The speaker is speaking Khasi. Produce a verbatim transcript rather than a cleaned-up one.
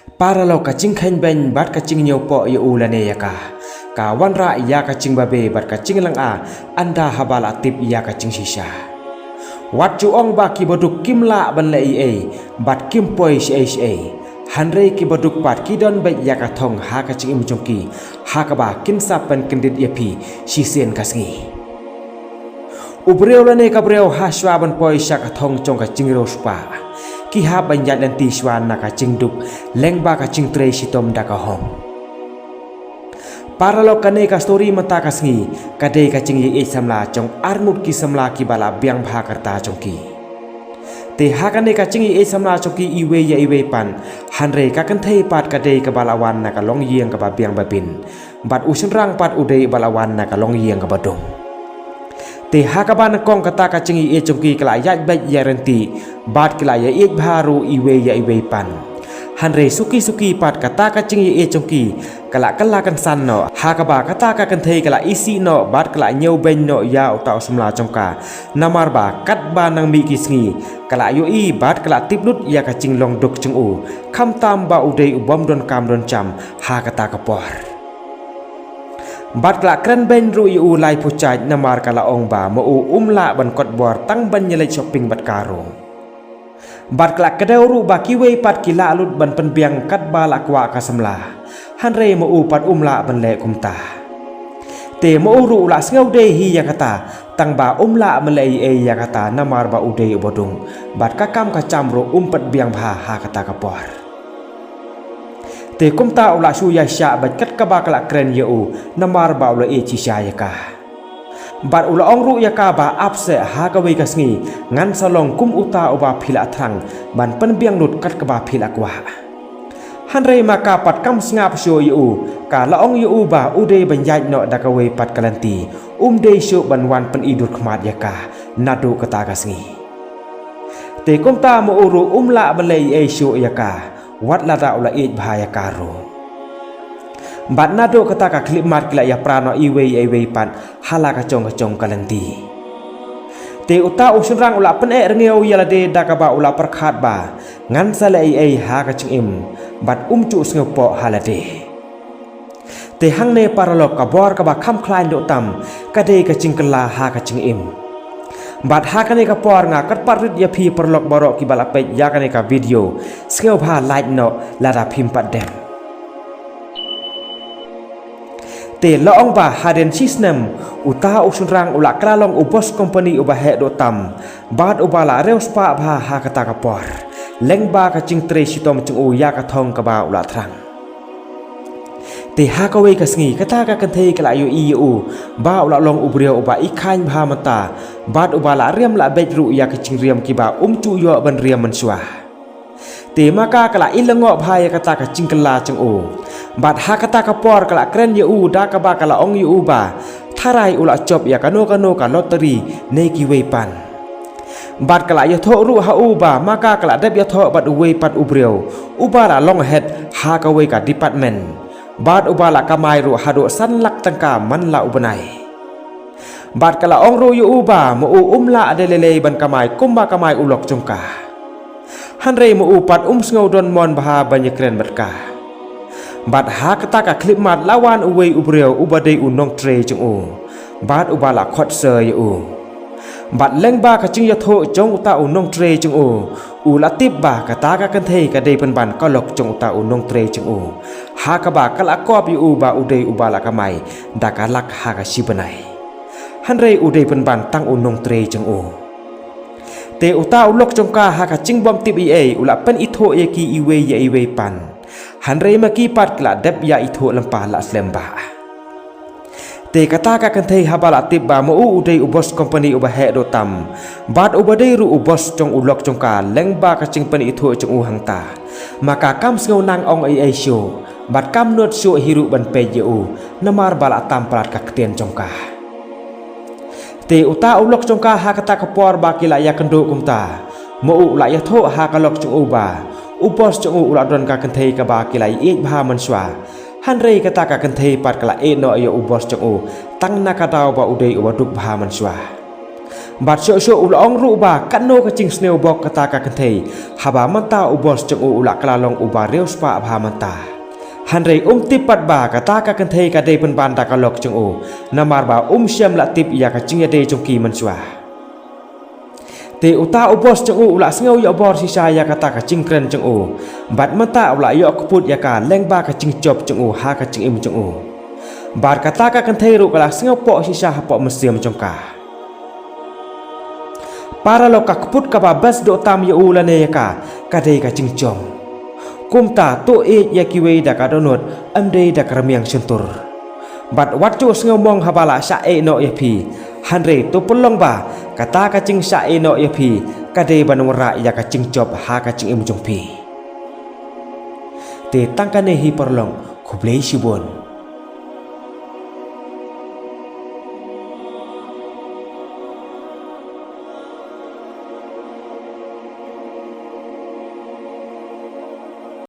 Paralok, ka jingkheiñ beiñ bad ka jingñiew poh ïa u lane ïa ka, ka wanrah ïa ka jingbabe bad ka jinglynga ynda haba la tip ïa ka jingshisha. Wat ju ong ba ki baduk kim lah ban leh ei ei bad kim poi shaei shaei. Hynrei ki baduk pat ki don beit ïa ka thong ha ka jingim jong ki, ha kaba kin sa pynkyndit ïa phi shisien ka sngi. U briew lane ka briew ha shuwa ban poi sha ka thong jong ka jingriewspah, ki hap ban ïaid lynti shuwa na ka jingduk lyngba ka jingtrei shitom da ka hok. Paralok, kane ka story mynta ka sngi ka dei ka jingïaieit samla jong arngut ki samla kiba la biang bha ka rta jong ki. Te ha kane ka jingïaieit samla jong ki iwei ïa iwei pat, hynrei ka kynthei pat ka dei kaba la wan na ka longïing kaba biang ba bin, bad u shynrang pat u dei ba la wan na ka longïing kaba dum. Te ha kaba nyngkong kata ka jingïaieit jong ki ka la ïaid beit ïaid ryntih bad ki la ïaieit bha ruh iwei ïa iwei pat. Hynrei suki suki pat kata ka jingïaieit jong ki ka la kylla kynsan noh, ha kaba kata ka kynthei ka la isih noh bad ka la ñiew beiñ noh ïa uta u samla jong ka. Namar ba katba nang mih ki sngi ka la ïohi bad ka la tip lut ïa ka jinglong duk jong u, khamtam ba u dei u bym donkam donjam ha kata ka por. Bad ka la kren beiñ ruh ïa u laiphew jait, namar ka la ong ba ma u um lah ban kot bor tang ban ïaleit shopping bad ka ruh. Bad ka la kdew ruh ba kiwei pat ki lah lut ban pynbiang katba la kwah ka samla, hynrei ma u pat um lah ban leh kumta. Te ma u ruh u la sngewdei hi ïa kata, tang ba um lah ban leh ei ei ïa kata namar ba u dei u baduk, bad ka kam ka jam ruh um pat biang bha ha kata ka por. Te kumta u la shu ïaishah bad kat kaba ka la kren ïa u, namar ba u la ïeit shisha ïa ka. Bad u la ong ruh ïa ka ba ap seh, ha kawei ka sngi ngan sa long kum uta uba phi la thrang ban pynbiang lut kat kaba phi la kwah. Hynrei ma ka pat kam sngap shuh ïa u, ka la ong ïa u ba u dei ban ïaid noh da kawei pat ka lynti, um dei shuh ban wan pyni dur khmat ïa ka naduh kata ka sngi. Te kumta ma u ruh um lah ban leh ei ei shuh ïa ka, wat lada u la ïeit bha ïa ka ruh. Bad naduh kata ka khyllipmat ki la ïapra noh iwei ïa iwei pat ha la ka jong ka jong ka lynti. Te uta u shynrang u la pyneh rngiew ïa lade da kaba u la pyrkhat ba ngan sa leh ei ei ha ka jingim, bad um ju sngewpoh ha lade. Te hangne paralok, ka bor kaba kham khlaiñ doh tam ka dei ka jingkylla ha ka jingim. Bad ha kane ka por nga kyrpad rit ïa phi paralok baroh kiba la peit ïa kane ka video, sngewbha like noh lada phim pat dep. Te la ong ba hadien shi snem, uta u shynrang u la kylla long u boss company uba heh doh tam, bad uba la riewspah bha ha kata ka por, lyngba ka jingtrei shitom jong u ïa ka thong kaba u la thrang. Te ha kawei ka sngi kata ka kynthei ka la ïohi ïa u ba u la long u briew uba i khaiñ bha mynta, bad uba la riam la beit ruh ïa ka jingriam kiba um ju ïoh ban riam mynshuwa. Te ma ka ka la i lyngngoh bha ïa kata ka jingkylla jong u. Bad ha kata ka por ka la kren ïa u da kaba ka la ong ïa u ba tharai u la jop ïa kano kano ka lottery ne kiwei pat. Bad ka la ïathuh ruh ha u ba ma ka ka la dep ïathuh bad uwei pat u briew uba la long head ha kawei ka department, bad uba la kamai ruh haduh san lak tyngka man la u bnai. Bad ka la ong ruh ïa u ba ma u um lah de lei lei ban kamai kumba kamai u lok jong ka. Hynrei ma u pat um sngew don mon bha ban ïakren bad ka. Bad ha kata ka khyllipmat la wan uwei u briew uba dei u nongtrei jong u, bad uba la khot sir ïa u. Bad lyngba ka jingïathuh jong uta u nongtrei jong u, u la tip ba kata ka kynthei ka dei pynban ka lok jong uta u nongtrei jong u, ha kaba ka la kop ïa u ba u dei uba la kamai da ka lak ha ka shi bnai. Hynrei u dei pynban tang u nongtrei jong u. Te uta u lok jong ka ha ka jingbym tip ei ei u la pynithuh ïa ki iwei ïa iwei pat. Hynrei ma ki pat ki la dep ïa ithuh lypa la slem bha. Te kata ka kynthei haba la tip ba ma u u dei u boss company uba heh doh tam, bad uba dei ruh u boss jong u lok jong ka, lyngba ka jingpynithuh jong u hangta, ma ka kam sngew nang ong ei ei shuh, bad kam nud shuh hi ruh ban peit ïa u, namar ba la tam palat ka ktien jong ka. Te uta u lok jong ka ha kata ka por ba ki la ïakynduh kumta, ma u u la ïathuh ha ka lok jong u ba u boss jong u u la don ka kynthei kaba ki la ïeit bha mynshuwa. Hynrei kata ka kynthei pat ka la ïeh noh ïa u boss jong u tang na ka daw ba u dei uba duk bha mynshuwa. Bad shuh shuh u la ong ruh ba katno ka jingsngewbok kata ka kynthei, haba mynta u boss jong u u la kylla long uba riewspah bha mynta. Hynrei um tip pat ba kata ka kynthei ka dei pynban da ka lok jong u, namar ba um shym la tip ïa ka jingïadei jong ki mynshuwa. Te uta u boss jong u u la sngew ïohbor shisha ïa kata ka jingkren jong u, bad mynta u la ïoh kput ïa ka lyngba ka jingjop jong u ha ka jingim jong u. Bad kata ka kynthei ruh ka la sngewpoh shisha hapoh mynsiem jong ka. Paralok, ka kput kaba best doh tam ïa u lane ïa ka, ka dei ka jingjop. Kumta to ïeit ïa kiwei da ka dohnud, ym dei da ka rmiang shyntur. Bad wat ju sngewmong haba la shah ïehnoh ïa phi, hynrei to pynlong ba kata ka jingshah ïehnoh ïa phi ka dei ban wanrah ïa ka jingjop ha ka jingim jong phi. Te tang kane hi paralok, khublei shibun.